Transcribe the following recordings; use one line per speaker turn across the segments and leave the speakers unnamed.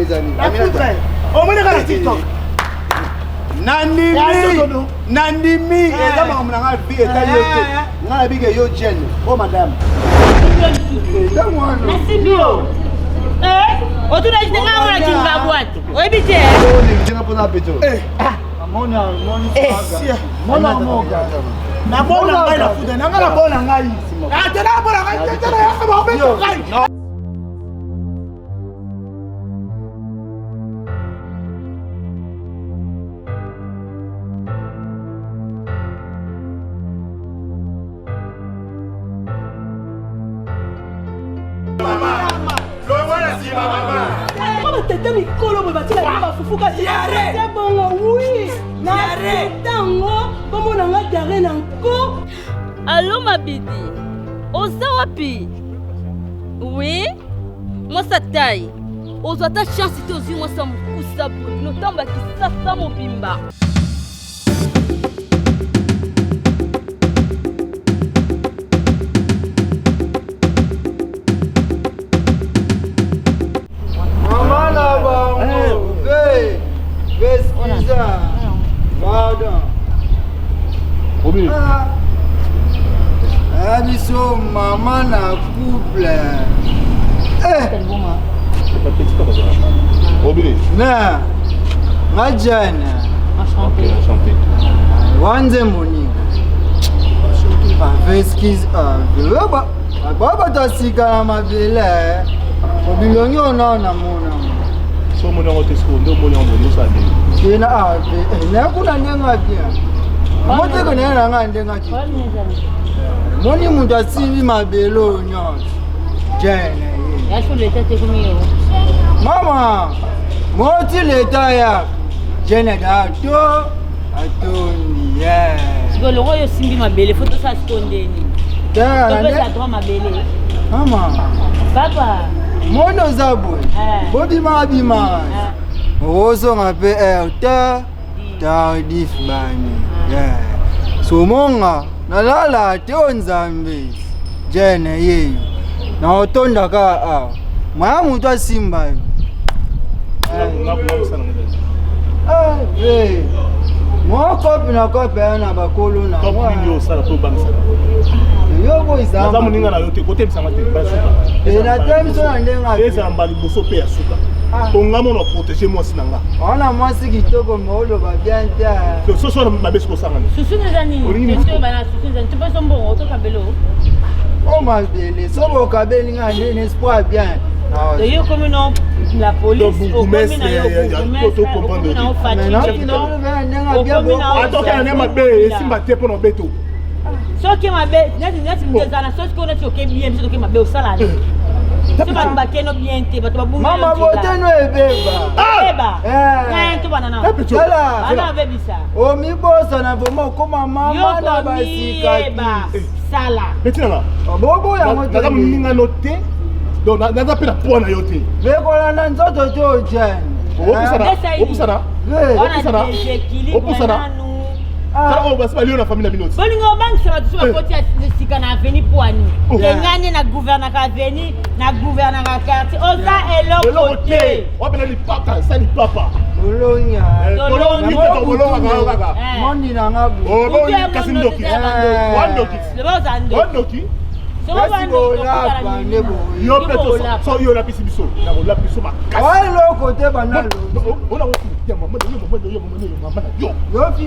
Ezali
omoni kaka TikTok.
Nandimi, nandimi, eza makambo na ngai, vie etali yo te. Ngai nabike yo jene o madame, eza mwana.
Nasimbi yo. Otunaki te, ngai mona Kingabwate, oyebi te.
Mpona peto.
Nabona ngai na futa nanga, nabona ngai ate, nabona ngai te, nayaka baobeta ngai.
Batata mikolo boye batiela bino bafufu, kasi te bongo. Wi, na ntango komona nga diarrhée na nko.
Allô Mabidi, oza wapi? Oui, mwasi atai, ozwa ata chance te, ozwi mwasi ya mokusa boye, notambo ya kisasa mobimba.
Mama na bango, ve veskiza, pardon. Ah. Ah, biso mama na couple. Eh. Na nga jane wanze moninga baveskis ba bato ya sika na mabele, obilongi ona namona.
So omoni yango te, sikoyo nde omoni yango, boye osala ndenge.
Kena naye kuna ndenge abien moteko naye na ngai ndenge aki moni moto asimbi mabele oyo nyonso jene ye mama moti leta ya jene da to atondi ye.
Sikoyo longo oyo osimbi mabele, fo tosala sikoyo ndeni? Topesa droit mabele.
Mama.
Papa.
Moni oza boye, bobima bima, ozonga mpe aire te tardif bani somonga nalala te o Nzambe jene yeyo na otondaka awa mwaya moto asimba yo. Mwa kope na kope ya na bakolo na
nini osala po obangisa?
Yo boyisa.
Naza moninga na yo te, kotebisanga te, basuka.
Natemi so na ndenge.
Ezala mbala liboso mpe ya suka, tonga mona protéger mwasi na nga.
Wana mwasi kitoko, ma oloba bien te.
Soso wana mabe soki osangani.
Susu eza nini? Toyebana, susu eza nini? Topesa mbongo, tokabelo.
O mabele so bokabeli nga nde na espoir bien.
Yo komi no la police, okomi na yo okomi na yo
Atokana ne mabe esimba te mpo na obeto.
Soki mabe neti neti moto eza na soki neti oke bien, biso toke mabe, osala nini? So bato bakeno bien te, bato babungi.
Mama, boteno ebeba.
Ebeba to bana na bana babebisa.
Omibosana vraimen, okoma mama na basika.
Sala.
Beti nanga.
Boboyango.
Naza moninga no te, donc naza mpe na poids na yo te.
Mekolanda nzoto te, ojene.
Opusana, opusana, opusana. Tala oyo basi balio na famille na bino.
Bolingo obangisa bato so bakoti ya sika na avenue Pwani. Engani na gouvernaka avenue, na gouvernaka quartier, oza eloko te.
Wapena lipapa, sa lipapa.
Bolonya.
Bolonga kaka.
Mondi nanga.
Kasi ndoki, wandoki, wandoki. Yo mpe so yo olapisi biso, nakolapisa biso makasi.
Eloko te, bana.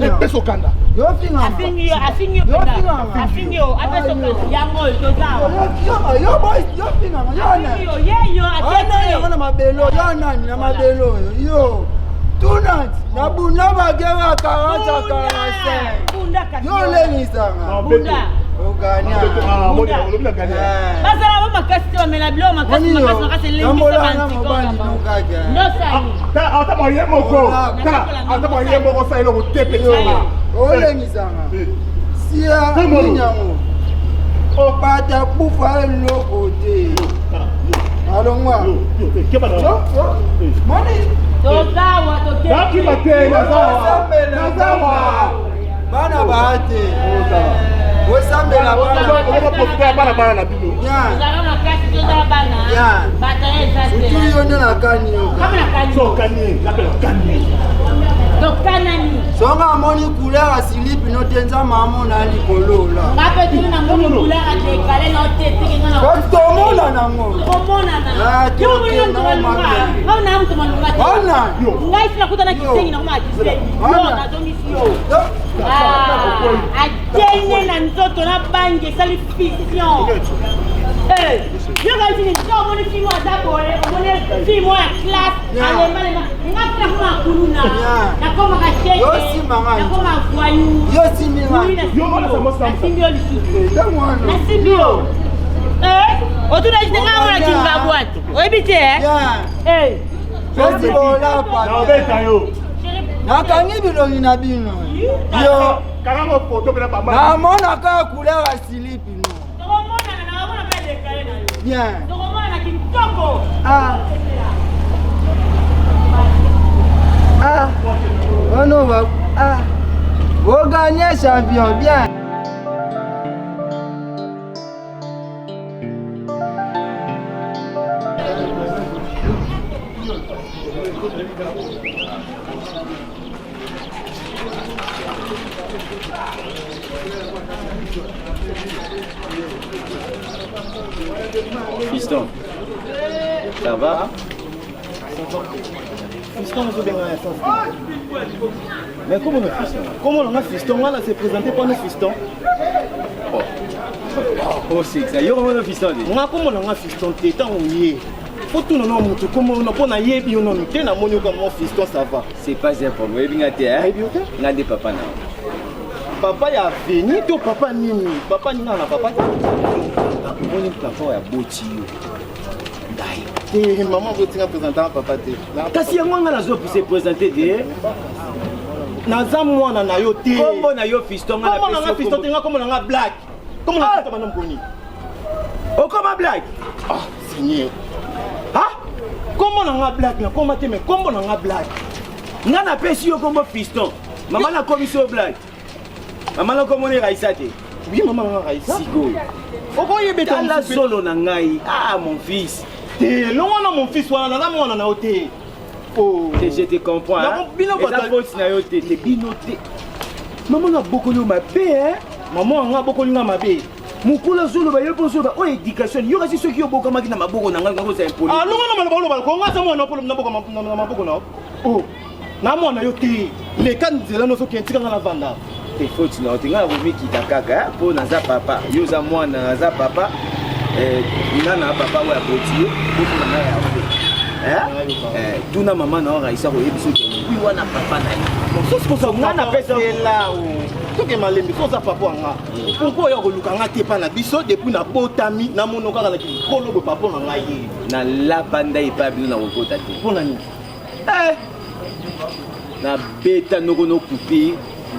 Epesa okanda.
Afingi yo, afingi yo, afingi yo, apesa yango oyo toza. Yeyo.
Yango na mabele oyo, yo nani na mabele oyo? Yo tuna na bunda bagera 40 45, yo olengisanga ogania.
Bazala bo makasi te, bamela biloko makasi makasi makasi, elembisa bantikosani.
Ata moye moko, ata moye moko, sa eloko te mpe.
Olengisanga sia nini yango, bata kufa eloko te, alongwa moni.
Tozawa.
Nakima te, nazawa, nazawa.
Bana baa te, osambela.
Bana, bana na bino.
Surtout yo nde nakani yo.
Tokanani.
Songa amoni couleur ya silipi no te nzambe amona likolo la.
Nga pe tuni namoni couleur ya décalé na te teke nga na.
Tomona nango.
Tomonana.
Ah,
Yo moni na mutu malunga. Nga na mutu malunga te.
Wana.
Ngai sina kuta na kisengi na koma kisengi. Yo nazongisi yo. Ah, atene na nzoto na bangi esali fission. Eh, yo kasi ni so omoni fille moko aza boye omoni fille moko ya classe alembalemba nga mpe nakoma kuluna nakomaka sheke nakoma voyou nasimbi yo lisusu nasimbi yo otuna jite nga mona kingabwate oyebi te
Naobeta yo.
Nakangi bilongi na bino. Yo. Namona kaka couleur ya silipi no. Bien. Ah. Ah. Oh non, va. Ah. Vous gagnez champion, bien.
Fiston, ça va?
Fiston ozobenga ya sens.
Mais comment le fiston?
Comment on a fiston wana se présenter pas no fiston.
Oh. Oh, c'est ça. Yo comment fiston?
Nga comment na fiston te tango ye. Faut tout non mutu comment on pona yebi yo non te na moni comme mon fiston ça va.
C'est pas un problème. Oyebi nga te hein?
Oyebi yo te?
Nga nde papa na.
Papa ya veni to papa nini? Papa nini na papa te?
Omoni papa oyo aboti yo. Ngai.
Te maman botinga présenter papa te.
Kasi yango nga nazo se présenter te.
Naza mwana na yo te.
Kombo na yo fiston nga na
Kombo na nga fiston te nga kombo na nga black. Kombo na fiston bana mkoni.
Okoma black?
Ah, Seigneur. Ah? Kombo na nga black na komba te mais kombo na nga black.
Nga napesi yo kombo fiston. Mama nakomisi yo black. Mama nakomoni Raissa te.
Oui, mama na Raissa.
Sikoyo.
Okoyebeta
Tala zolo na ngai. Ah, mon fils.
Te, longo na mon fils wana naza mwana na yo te.
Oh. Te, je te comprends. Hein?
Bino
Eza faute na yo te, te bino te. Mama na bokoli yo mabe, hein?
Mama nga bokoli nga mabe.
Mokolo azoloba yo mpo ozoloba oyo éducation yo kasi soki obokamaki na maboko na ngai nakozala impoli.
Ah, longo na maloba oloba ko nga za mwana polo na boko na maboko na. Oh. Na mwana yo te. Leka nzela no soki ntika nga na vanda.
Te faute na yo te ngai nakomikita kaka mpo naza papa yo oza mwana naza papa nga na papa oyo aboti yo mpo na ngai ya fe tuna mama na yo Raissa koyebi soki wi wana papa na ye
nga napesa soki malembe so oza papa wanga pourkui oya koluka nga te epai na biso depuis nabotami namono kaka na kikolo boye papa na ngai ye
nalapa ndai epai bino na kokota te
mpo na nini
nabeta noko nokupi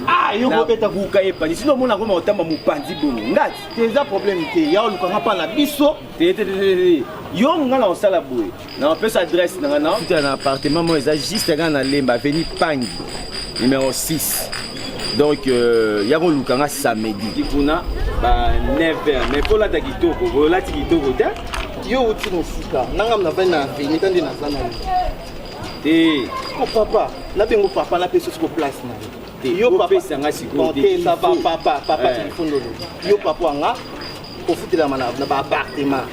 Ah, yo kobeta
buka ye panzi sino omona akoma kotamba mopanzi bongo ngati
te eza problème te ya oluka nga mpa na biso
te te te yo nga na kosala boye na kopesa adresse na nga na futela na appartement moko eza juste nga na lemba avenue pangi numéro 6 donc ya koluka nga samedi kuna ba 9 heures mais mpo olata kitoko boye olati kitoko te
yo outi mosika nanga navandi na avenue ta nde naza na yo
te
ko papa nabengo papa napesa siko place na yo
te yo papa nga sikoyo
te ça va papa papa telefone olobi yo papa wanga kofutelama na baappartement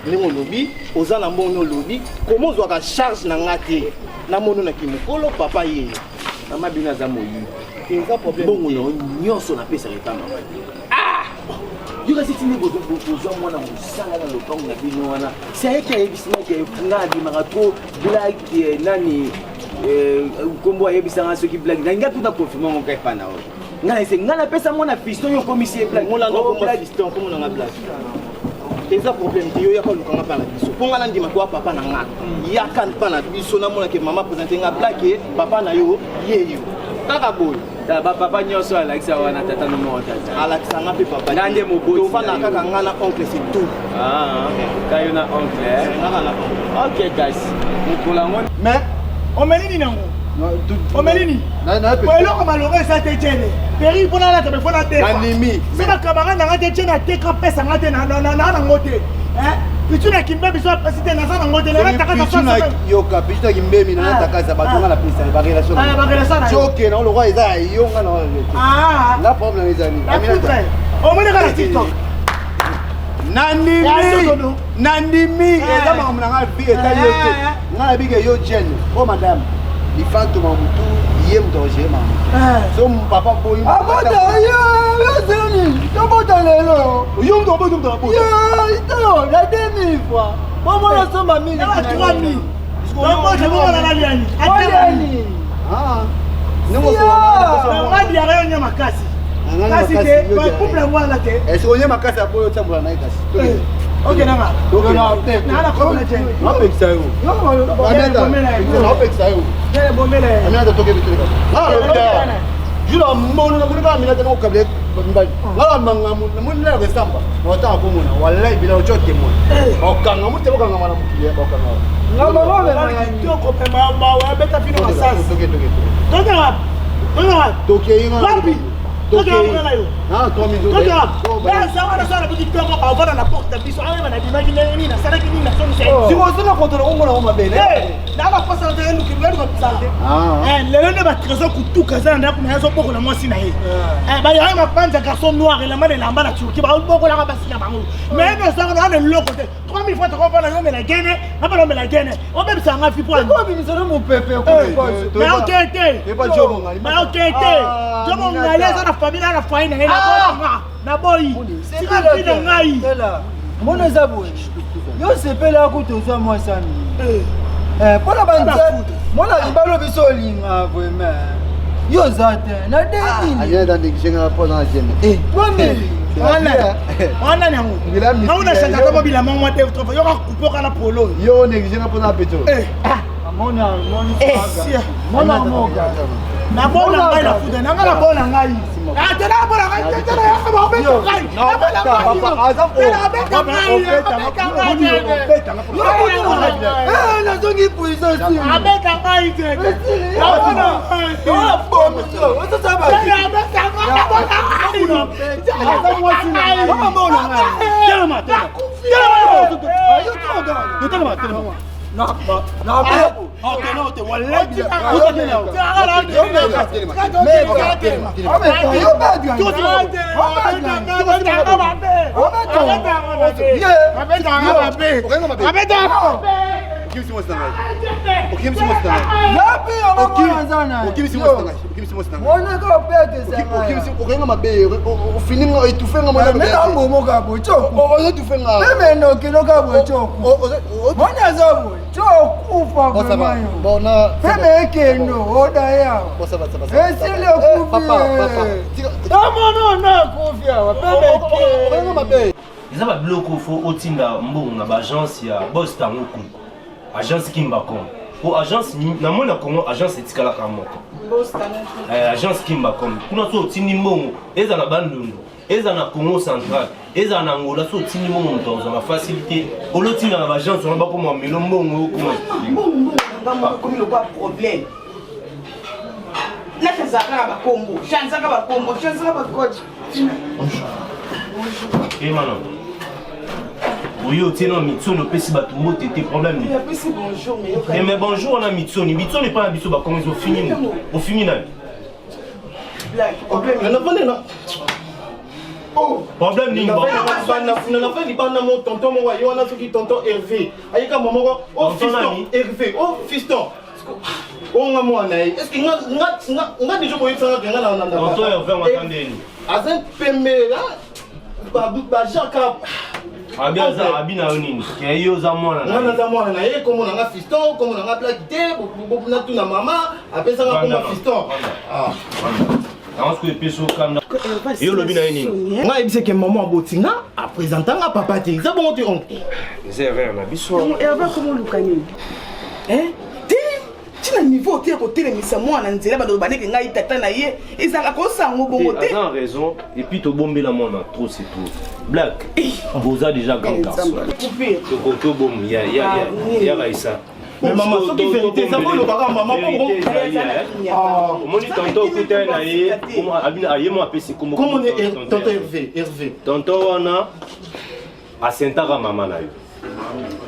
ndenge olobi oza na mbongo olobi koma ozwaka charge na nga te namono na kimokolo papa ye
mama bino aza moyibi
eza problème
mbongo na yo nyonso napesaka epa mama te ah yo kasi tindi bozwa mwana mosala na lopango na bino wana si ayeki ayebisi nga ke nga abimaka trop blague nani nkombo ayebisanga soki blague na ngai kuta confirme ngo kai epa na oyo ngai nayese ngai napesa mwana fiston yo okomisi ye blague
fiston kombo nanga blague eza problème te yo yaka olukanga mpa na biso mpo nga nandima koya papa na nga yaka mpa na biso namonake mama présente nga blague papa na yo ye yo kaka boye
bapapa nyonso alakisa wana tata no moko tata
alakisa nga mpe papa
nga nde moboti
tovanda kaka nga na oncle c'est tout
ka yo na oncle
kaka na oncle
ok kasi mokolo yango
mais omeli nini yango omeli nini eloko malongo eza te tiene peri mpo nalata me mpo natefa so bacamarade nanga te tiene ateka pesa nga te na nango te.
Pichu na kimbembi so apesi te naza nango te
yoka pichu na kimbembi na natakaza bato nga napesa ba relation
na yo
oke na lokwa eza ya yo nga na nga problème eza nini
omoni kaka tiktok
nandimi nandimi eza makambo na nga vie etali yo te nga nabike yo jene o madame lifantoma motu ye moto akogere makambo so papa boyi abota yo yozeli tobota lelo yo moto abota moto abota yo na 2000 fois bomona somba mingi
3000 ndenge yo makasi kasi te couple yango wana te
onye makasi aboyo otambola na ye kasi
ok nanga
napekisa yo napekisa yo aminata tokebi toleka jula mono namoni kaka aminata nakokabela mibali ngala mangamu namoni nayaka esamba naotanga komona wallahi bila otyo temoin okanga mote okangama na mokili okangama
kitoko mpe mawa abeta bino masasi tokei wapi avanda na porte na biso ayeba nabimaki ndenge nini nasalaki nini
nasongisosona kotola komona ngo mabele
na baposa na eluki mosala lelo nde batrésor kutuka eza na ndako na ye azobokola mwasi na ye bayaya mapanza garçon noir elamba na elamba na turquie babokolaka basi na bango mais nosaka na eloko te 3000 fois tokofanda yo omela gene nabala omela gene obebisa nga fi
poobimisa no mopepe
naoke te naoke te jomo ngali aza na famille na foyer na ye naboyanga naboyi tika fi na ngai
mona eza boye yo sepela kutu ozwa mwasi ami mpona banzete mona libalo biso olinga vraiment yo oza te na
denini wana yango nauna changaka mo bilamba mwa te yoka coupe oka na polo
yo néglige nga mpona peto
nabona ngai na futa nanga nabona ngai ate nabona ngai tete na yaka babeta ngai nabona
ngai nazongi puissance
abeta ngai te
Okenga mabe ofini nga étouffe nga mwana
bomoka boye
ozotufe nga
meme nokeloka boye coku mwana aza boye cokufa vraiment meme ekendo odaya esili okufi tamono ona akufi awa
peme mabe
eza babiloko fo otinda mbongo na baagence ya bos tango kuna agence kimbacom po agence namoni na congo agence etikalaka moko agence kimbacom kuna so otindi mbongo eza na bandundu eza na congo central eza na angola so otindi mbongo moto akozwa na facilité olotinda na baagence wana bakoma melo mbongo okoma
mbongo lokola problème nachanzaka na bakombo chanzaka bakombo chanzaka bacoach.
Emana oyo otie na mitsoni opesi bato mbote te problème
nini?
Mais bonjour wana mitsoni mitsoni epai na biso bakonzi ofingi moto ofingi nani? Problème nini?
Nafandi bana mo tonton moko aye wana soki tonton Hervé ayeka mo moko o fiston Hervé o fiston onga mwana ye est ce que nga deja boyebisanga ke nga
tonton Hervé wata ndeni
aza pembe bajaka
abi aza abi na yo nini ke yo oza mwana
nga naza mwana na ye kombo na nga fiston kombo na nga blaki te natuna mama apesanga kombo fiston.
Yango soki epesi okanda yo olobi na ye nini?
Nga ayebisi ke mama aboti nga apresenta nga papa te eza bongo te oncle.
Eza erreur na biso.
Herve komo oluka nini te ntina niveau te ya kotelemisa mwana nzela bato bandeke ngai tata na ye ezalaka kosango bongo te.
Aza en raison et puis tobombela mwana trop c'est trop. Black boza déjà grand garçon tokoki obomu ya Raisa.
Mais mama soki vérité eza bolobaka mama.
Omoni tonton okutani na ye aye mo apesi kombo.
Tonton Hervé Hervé.
Tonton wana asentaka mama na yo.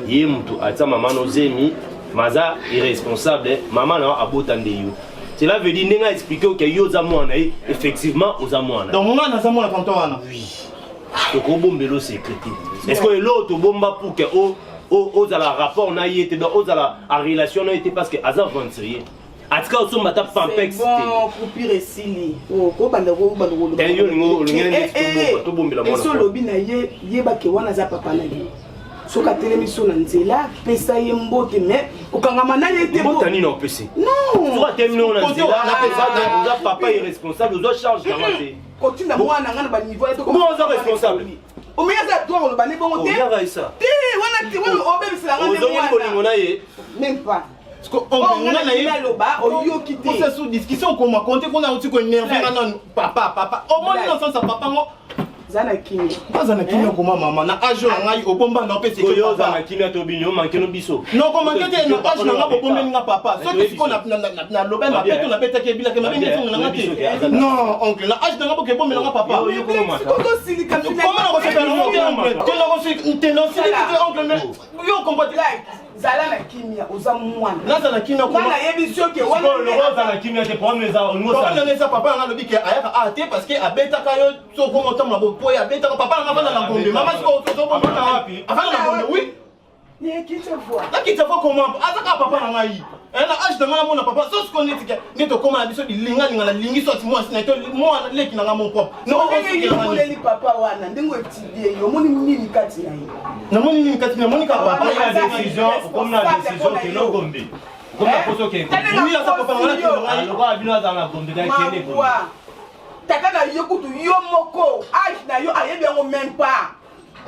Ye mutu atia mama no zemi, maza irresponsable, mama na yo abota nde yo. Cela veut dire ndenge a expliquer que yo oza mwana ye, effectivement oza mwana.
Donc nga naza mwana tonton wana.
Oui. Tokobombela yo secret te. Est-ce que eloko tobomba pour que o ozala rapport na ye te, donc ozala en relation na ye te parce que aza aventurier. Atika osomba ata pampex te.
Bon, coupure esili. Oh, kobanda kobanda koloba.
Eh, yo olingo olingi neti tobomba tobombela mwana.
Esi olobi na ye yeba ke wana aza papa na yo. Soki atelemi so na nzela, pesa ye mbote mais kokangama na ye te.
Mbote nini opesi?
Non.
Soki atelemi na nzela, oza papa irresponsable, oza charge na nga te.
Kotinda mwana nga na ba niveau ya to.
Comment oza responsable?
Omeya aza droit koloba ne bongo te. Te wana te wana obebisela nga nde mwana.
Ozongeli bolingo na ye.
Même pas.
Nga na ye
aloba oyoki te.
Osa sous discussion okoma konte kuna oti ko énerver nga nanu papa papa. Omoni na sens ya papa ngo.
Za na kimia.
Baza na kimia koma mama na âge na ngai obomba na opesa
ke papa. Oza na kimia to bino manke no biso.
Non ko manke te na âge na ngai bobombeli nga papa. Soki siko na na loba ma peto na betaki ebila ke mabe nde na nga te. Non oncle na âge na ngai boke bombela nga papa.
Ozosilika
Comment na kosepela na ngo te oncle? Te na kosilika te na osiliki te oncle mais yo comprends
Zala na kimia oza mwana.
Naza na kimia
kuma. Nga nayebisi yo ke wana.
Sikoyo lokola oza na kimia te problème eza olingo
osala. Problème eza papa nanga alobi ke ayaka awa te parce que abetaka yo soki okoma otambola boye po ye abetaka papa nanga avanda na Gombe mama sikoyo
Avanda wapi?
Avanda na Gombe oui.
Na
Kinshasa comment? Aza kaka papa na ngai. Eh, na age na ngai namona papa so sikoyo neti ke nde tokoma na biso bilingalinga nalingi soit mwasi na ye to mwana leki na ngai mon propre.
Ndenge yo omoneli papa wana ndenge oetidie ye omoni nini kati na ye?
Namoni nini kati namoni kaka papa.
Okomi na decision, okomi na decision ke no Gombe. Okomi na poso ke Gombe.
Oui, aza papa na ngai na ngai.
Lokola bino azala na Gombe na kende Gombe.
Tata na yo kutu yo moko age na yo ayebi yango même pas.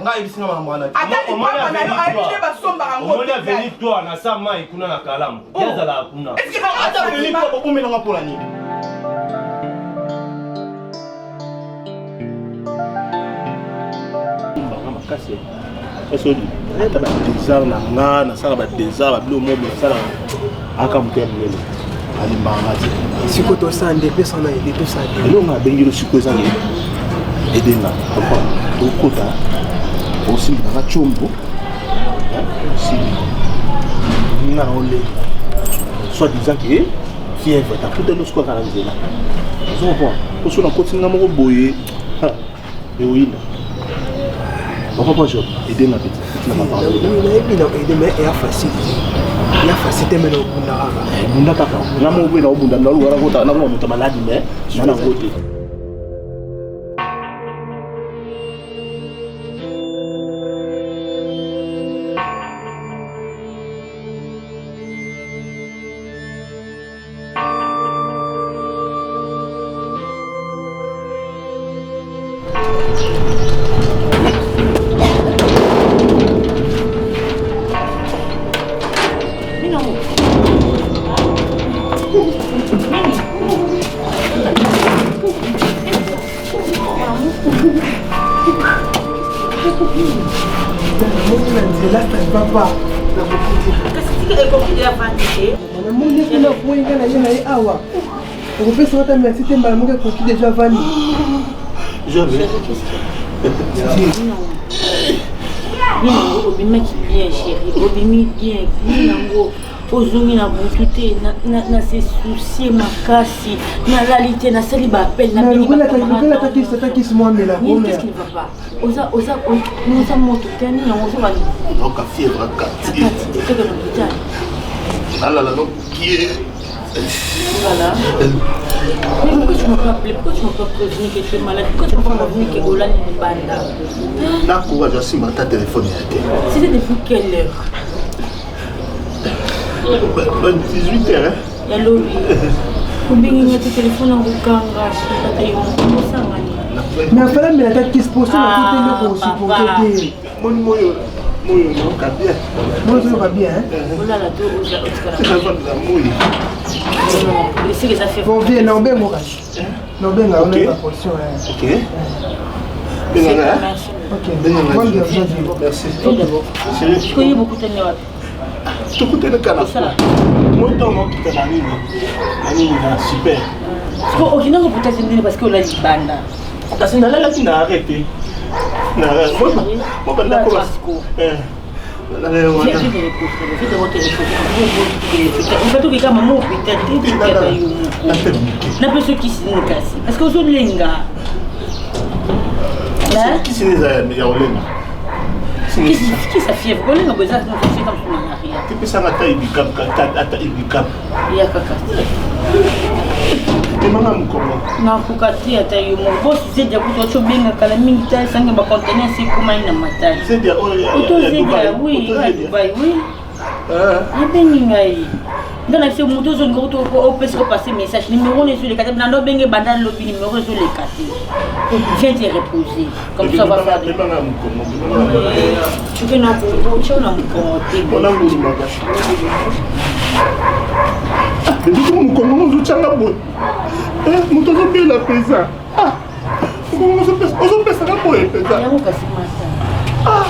Ngai ayebisi nga makambo wana te.
Ata lipapa na yo ayebi nde basombaka yango
Omoni avenue toi na sa mai kuna na Kalamu. Ye azalaka kuna.
Ata avenue toi bobombela nga mpo na nini?
Mbanga makasi. Esodi ata ba désart na nga nasala ba désart ba biloko moko nasala aka moto ya monene alimbaka nga te.
Sikoyo tosala nde pesa na ede tosala nde.
Eloko nga abengi yo sikoyo eza nde ede nga comprendre okota osimba nga tshombo osimbi nga na olenga soit disant ke fièvre takutani osiko kaka na nzela ozo comprendre po so nakoti nga moko boye eoyinda papa pa job ede nga petit na
nayebi na ede mais eya facile te eya facile te mais naobunda kaka
bunda kaka nga moko boye naobunda naluka nakota nakoma moto maladi mais na nango te.
Namoni na nzela ça ne va pas namoni kuna boyi nga na ye na ye awa okopesa ata merci te mbala moko ekoki deja vandi.
Nini obimaki bien chéri, obimi bien nini yango ozongi na butu te na se soucie makasi nalali te nasali baappel
nabengiatakisi mwa mela
qu'est-ce qui ne va pas oza oza oza moto te nini yango ozoba nini
Nayoka fièvre akati.
Akati, okende na hôpital.
Nalala nokie.
Voilà. Mais pourquoi tu m'as pas appelé? Pourquoi tu m'as pas prévenu que tu es malade? Pourquoi tu m'as pas prévenu que olali libanda?
Nakoka asimba ata telefone ya te.
C'était depuis quelle heure?
Ba 18 heures.
Ya lobi. Obengi nga te telefone yango kanga tata yo osanga nini?
Mais afala mela ata kisi po soki nakuti eloko osupporte te.
Moni moyo moyo nayoka bien.
Moyo ozoyoka bien hein?
Olala to otikala.
Navandela moi.
Esika eza fait.
Bon bien na obengo kasi. Na obenga yo na portion.
Ok. Benganga.
Ok. Bonne guérison.
Merci.
Sikoyo bokutani wapi?
Tokutani kaka na moi ntango okita na nini na nini na super.
Sikoyo okendaki hôpital te ndenge parce que olali libanda.
Kasi nalalaki na arrêt te. Na arrêt. Mobanda ko.
Okeka mama hôpital te, tikaka yo moko. Napesa kisi nini kasi? Parce que ozolenga.
Kisi nini eza ya kolenga?
Kisi ya fièvre, kolenga boye eza mosusu malaria.
Tepesanga ata ibikap, ata ibikap.
Ya kaka.
Emanga mokongo.
Nakoka te ata yo moko. Bosi zedia kutu oti obenga kala mingi ta esange ba conteneur esi ekomani na Matadi.
Zedia oyo ya
Oto zedia oui, oyo ya Dubai oui. Abengi ngai. Nga na biso moto ozongi kutu opesa opase message numéro na ezoleka te nando obenge banda lobi numéro ezoleka te. Viens te reposer. Comme ça va faire.
Emanga mokongo.
Soki na otya na mokongo te.
Wana ngulu makasi. Bebiki mokongo mozotyanga boye. Moto azobela mpenza. Mokongo ozopesaka boye mpenza.
Yango kasi mata.